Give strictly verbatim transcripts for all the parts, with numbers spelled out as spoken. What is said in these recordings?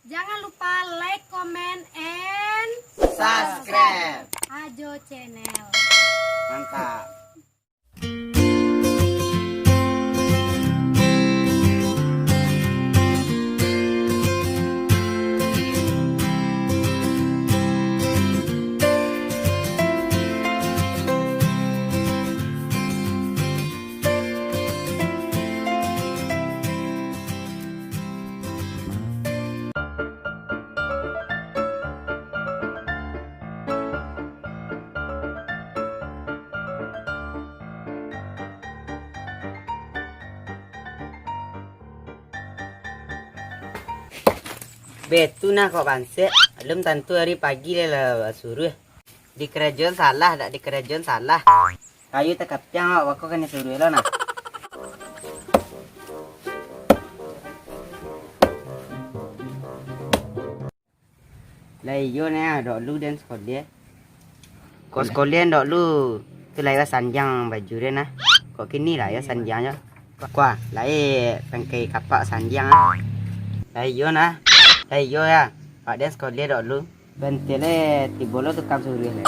Jangan lupa like, comment, and subscribe Ajo Channel. Mantap. Betu nah kok bansek, alun tantu ari pagi lai lah basuruah. Di karajoan salah, dak di karajoan salah. Kayu takapiang awak bako kanai suruah lo nah. Lah iyo nah, dok lu den sekoliah. Kok sekoliah dok lu, tu lah iyo sanjang baju den nah. Kok kini lah iyo sanjang jo. Kuah, lai pangkai kapak sanjang ah. Lah iyo nah. Lah iyo ya. Pak den sekoliah dok lu. Bantiak le, tibo lo tukang suruah le.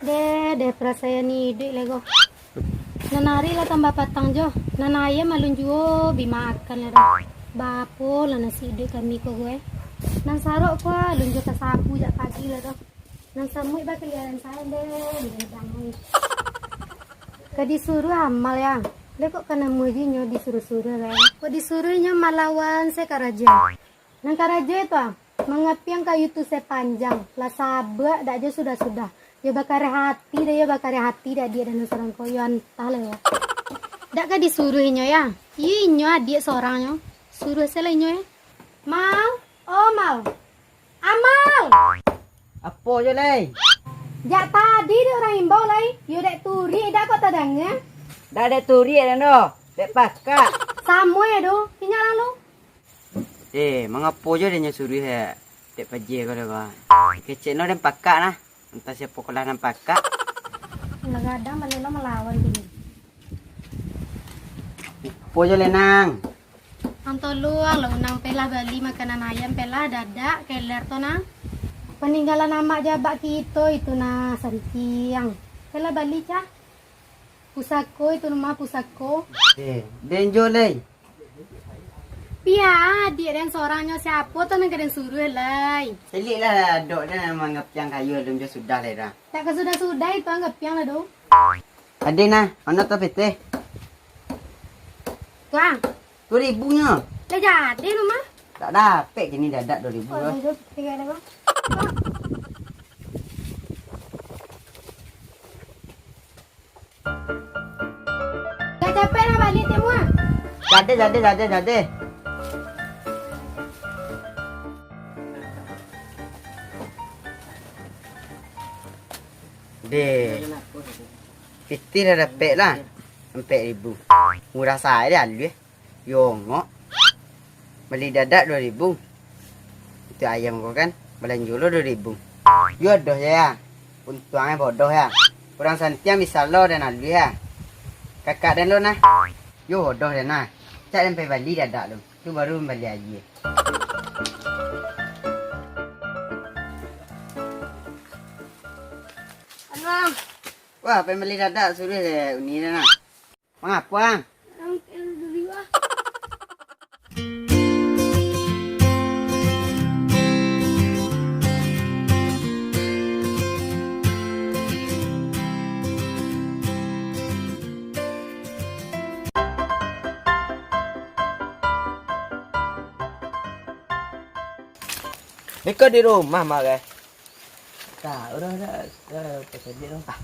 Deh, deh, parasaian iduik lai ko. Nan ari lah tambah patang jo. Nan ayam alun juo bi makan lai doh. Bapo lah nasib iduik kami ko gue. Nan sarok ko alun juo tasapu jak pagi lai doh. Nan samuik bakaliaran sajo deh, deh, bangun. Ka disuruah amal ya. Deh kok ka namuah ji nyo disuruah-suruah lai. Kok disuruah nyo malawan se karajo. Nan karajo tu ah, mangapiang kayu tu sapanjang, lah sabak dak jo sudah-sudah. Yo bakareh ati dah, yo bakareh ati dak adiak dan surang ko, yo antah lah yo. Dak ka disuruah inyo ya. Iyo inyo adiak sorang nyo. Suruah se lah inyo ya. Mal, oh Mal. Amal! Apo jo lai? Jak tadi dek urang imbau lai, yo dek turiak dak kok tadanga. Dak dek turiak dan doh, dek pakak. Samo ya doh, inyak lalu. Eh, mangapo jo den nyo suruah dek Pajie ko dek ko? Kecek no den pakak nah. Antah siapo kolah nan pakak. Lah gadang baliak lo malawan kini. Apo jo le nang? Ang toluang lo unang pelah bali makanan ayam pelah dadak keler to nang. Paninggalan amak jabak kito itu nah santiang. Pelah bali cah. Pusako itu rumah pusako. Eh, den jo lai. Pia, adiak den sorang nyo siapo tu nan ka den suruah lai. Selik lah dok den mangapiang kayu alun jo sudah lai dah. Tak ka sudah-sudah itu anggapiang lah doh. Ade nah, ono tu pitih. Tuang. Duo ribu nyo. Lah jadi rumah. Tak dapek kini dadak duo ribu Oh, lah. Duo ribu tiga ribu. Dah capek lah balik tiap mua. Jadi, jadi, jadi, jadi. Deh. Pitih dah dapek lah. Ampek ribu. Murah sae deh alun. Yo ongok. Bali dadak duo ribu. Itu ayam ko kan, balanjo lo duo ribu. Yo doh ya. Untuangnyo bodoh ya. Urang santiang bisa lo dan alun ya. Kakak den lo nah. Yo bodoh den nah. Cak den pai bali dadak lo. Tu baru bali aia. Wah, pai bali dadak suruah deh Uni den nah. Mangapo, Ang? Ang kena dulu, ah. Iko di rumah, Mak, eh? Tak, udah, udah, udah, pasal duit tu. Ah.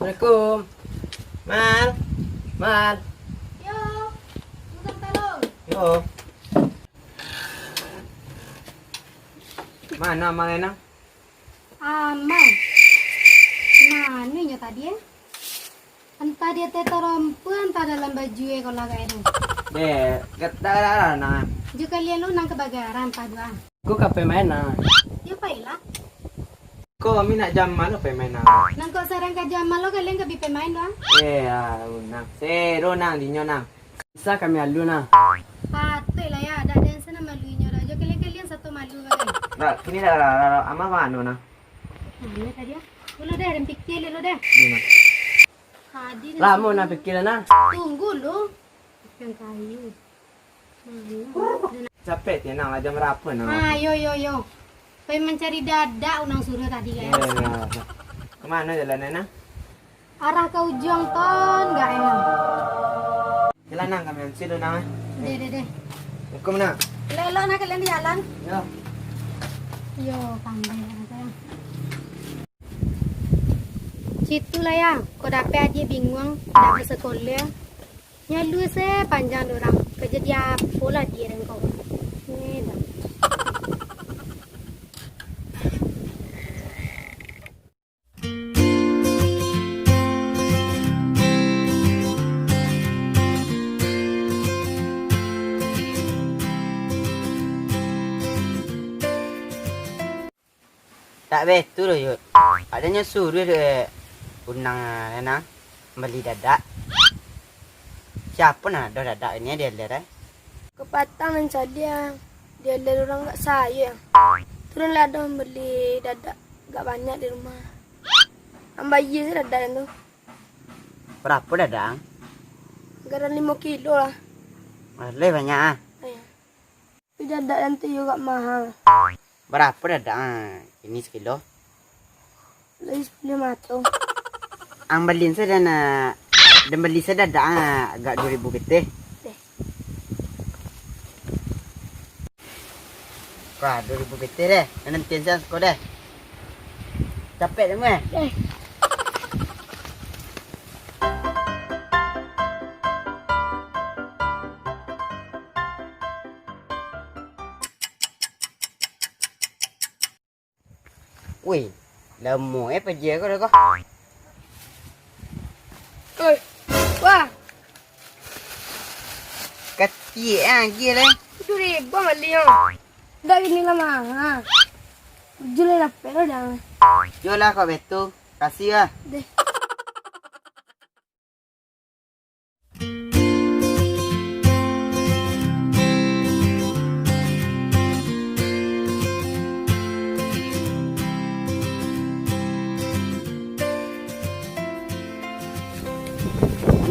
Assalamualaikum. Mal. Mal. Yo. Tukang talong. Yo. Mano Mal, Nang? Amal. Mano inyo tadi, eh? Antah di ateh tarompu, antah dalam baju, eh, kalau agak itu. Deh, getak lah, Nang. Ju kalian lo nan ka bagara antah dua. Ko ka pai main, Nang. Yo, pailah. Ko kami nak Jamal lo pai main, Nang. Nang kok sarang ka Jamal lo, kalian ka bi pai main doh. Eh, ah, Nang. Seru, Nang, dinyo, Nang. Bisa kami alu, Nang. Patuik lah ya, dak ado nan bisa malu inyo doh. Jo kalian-kalian sato malu bagai. Dak, kini dah, dah, dah, dah. Amal mano, Nang? Nah, ini tadi ah. Dulu deh, dan pikir dulu deh. Ini, Nang. Tadi dah. Lamo, Nang, pikir, Nang. Tunggu lu. Yang kayu. Mana? Capek ti, Nang, lah jam barapo, Nang? Ah, yo, yo, yo. Pai mancari dadak urang suruah tadi, kan? Iyo, iyo. Ka mano jalan, Nang? Arah ka ujuang ton, gak, Nang? Jalan, Nang, kami ansi dulu, Nang, eh. Deh, deh, deh. Assalamualaikum, Nang. Elok-elok, Nang, kalian di jalan. Yo. Yo, pandai, Nang, sayang. Situ lah, ya. Kok dapek adiak bingung, dak basakolah. Nyalu se panjang dorang, ka jadi apo lah di rengkau. Ni dah. Tak betul doh, Yud. Adanyo suruah dek Unang, eh, Nang, bali dadak. Siapo nan ado dadak ini di Aler, eh? Kapatang nan caliak di Aler urang gak sayo, yang turun lah ado bali dadak gak banyak di rumah. Ambayie se dadak tu. Barapo dadak, ang? Anggaran limo kilo lah. Aleh banyak, ah. Iyo. Tapi dadak nan tu iyo agak mahal. Barapo dadak, ah, ini sakilo? Lai sapuluah mato. Ang bali se dan, ah, dan bali se dadak, ah, agak duo ribu pitih. Deh. Wah, duo ribu pitih deh. Nan penting se siko deh. Capek deh, meh. Deh. Weh, lamo eh paja ko dah ko. Oi, wah. Katiak ah, agiah lah. Tujuah ribu bali yo. Dak kini lah mah. Tujuah lah dapek lah dah. Yo lah kok betu. Kasih lah. Deh.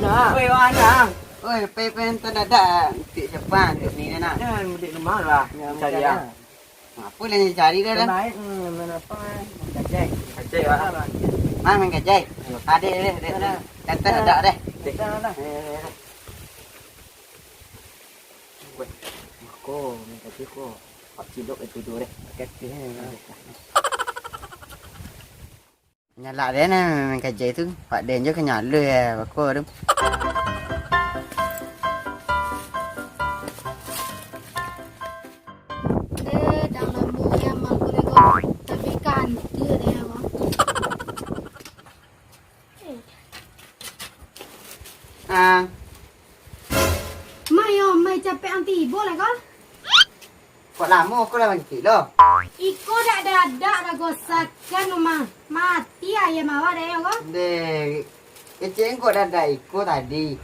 Nah. Oi, wah, nah. Oi, pai, pai nonton dadak, Cik Japan, Cik ni, nah. Jangan mudik rumah lah. Jangan mudik lah. Apo lah nan dicari tu, Dan? Main, hmm, main apo, main? Main kajai. Kajai, Wak. Ah, main kajai. Ayo. Adek, adek, adek. Alah. Datang, adak, deh. Datang, alah. Ayo, ayo, ayo. Weh, mako main kajai ko. Pak Cilok itu tu, deh. Kajai. Nyalak den eh, main kajai tu. Pak den jo ka nyaloi eh, bako tu. Eh, dang lamo ya, Mang, ko lego. Tapi kanti deh, Mang. Ah. Mai yo, mai capek ang tibo lah ko. Kok lamo ko lah bangkik lo? Iko dak dadak lah gosakan rumah. Mati ayam awak dek yo ko. Deh, kecek kok dadak iko tadi.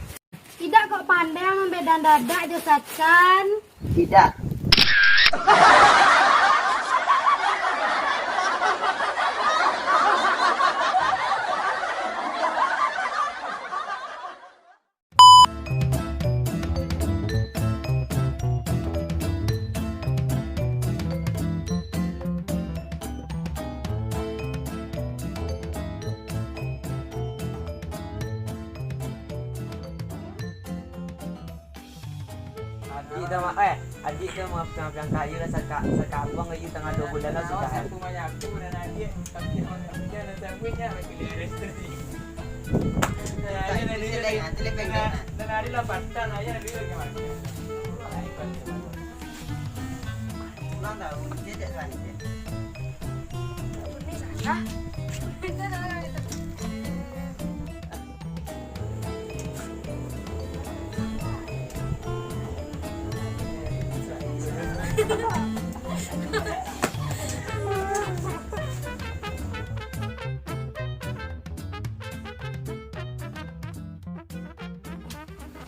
Idak kok pandai mambeda dadak jo sakan. Idak. Adik tu, Mak, eh, adik tu, Mak, piang-piang kayu lah, saka-, sakabuang kayu tangah dua bulan lah sudah. Siapa banyak aku dan adik, tapi orang kerja dan sandwich lah, bagi dia restaurant ni. Pulang tahu, dia tak salah ni, dia.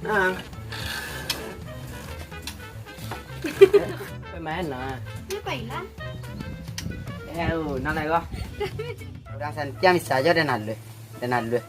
Nah. Pemain lah. Dia pailan. Eh, oh, nang lai ko. Urang santiang bisa aja den alun. Den alun.